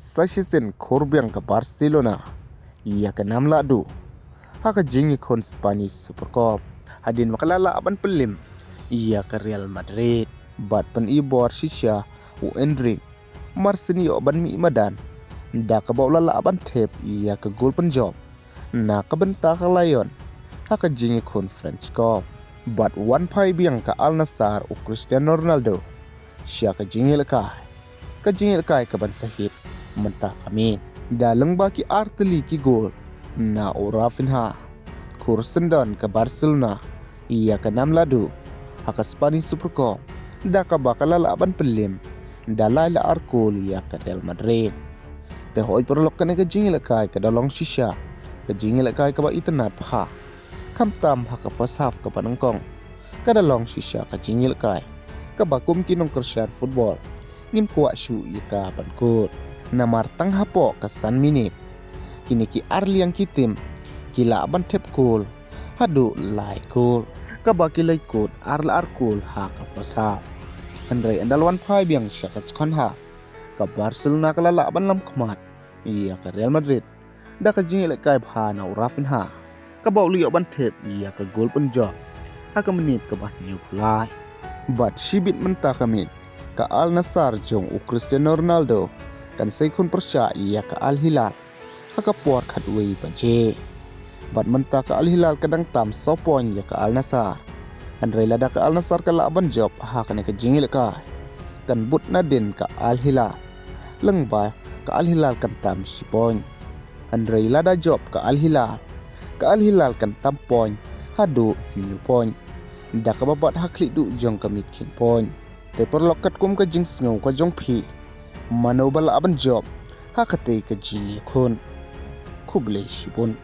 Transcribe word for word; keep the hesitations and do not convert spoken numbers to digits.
Sa shisien khur biang ka Barcelona ïa ka nam lah duh ha ka jingïakhun Spanish Super Cup hadien ba ka la lah ban pynliem ïa ka Real Madrid bad pynibor shisha u Endrick mar sien ïoh ban mih madan da kaba u la lah ban thep ïa ka gol pynjop na ka bynta ka Lyon ha ka jingïakhun French Cup. Bad wan phai biang ka Al Nassr u Cristiano Ronaldo sha ka jingïalehkai, ka jingïalehkai ka ban sa hit mynta ka miet da lyngba ki artylli ki gol na u Raphinha, khur syndon ka Barcelona ïa ka nam lah duh ha ka Spanish Super Cup da kaba ka la lah ban pynliem da lai la ar kol ïa ka Real Madrid. Te hoi paralok, kane ka jingïalehkai ka da long shisha ka jingïalehkai kaba itynnad bha. Khamtam ha ka first half kaba nyngkong ka da long shisha ka jingïalehkai kaba kum ki nongkyrshan football ngim kwah shuh ïa ka ban kut. Namar tang hapoh ka san minit kine ki ar liang ki tim ki lah ban thep kol haduh lai kol, kaba ki la kut ar la ar kol ha ka first half. Hynrei ynda la wan phai biang sha ka second half, ka Barcelona ka la lah ban lam khmat ïa ka Real Madrid da ka jingïalehkai bha na u Raphinha, kaba u la ïoh ban thep ïa ka gol pynjop ha ka minit kaba hynñiewphew lai. Bad shibit mynta ka miet ka Al Nassr jong u Cristiano Ronaldo kan sa ïakhun pyrshah ïa ka Al Hilal ha ka por khatwei baje. Bad mynta ka Al Hilal ka dang tam saw point ïa ka Al Nassr. Hynrei lada ka Al Nassr ka lah ban jop ha kane ka jingïalehkai, kan bud nadien ka Al Hilal, lyngba ka Al Hilal kan tam shi point. Hynrei lada jop ka Al Hilal, ka Al Hilal kan tam point haduh hynñiew point, da kaba bat ha khlieh duh jong ka miet khyndai point. Te paralok, katkum ka jingsngew ka jong phi, mano ba lah ban jop ha katei ka jingïakhun? Khublei shibun.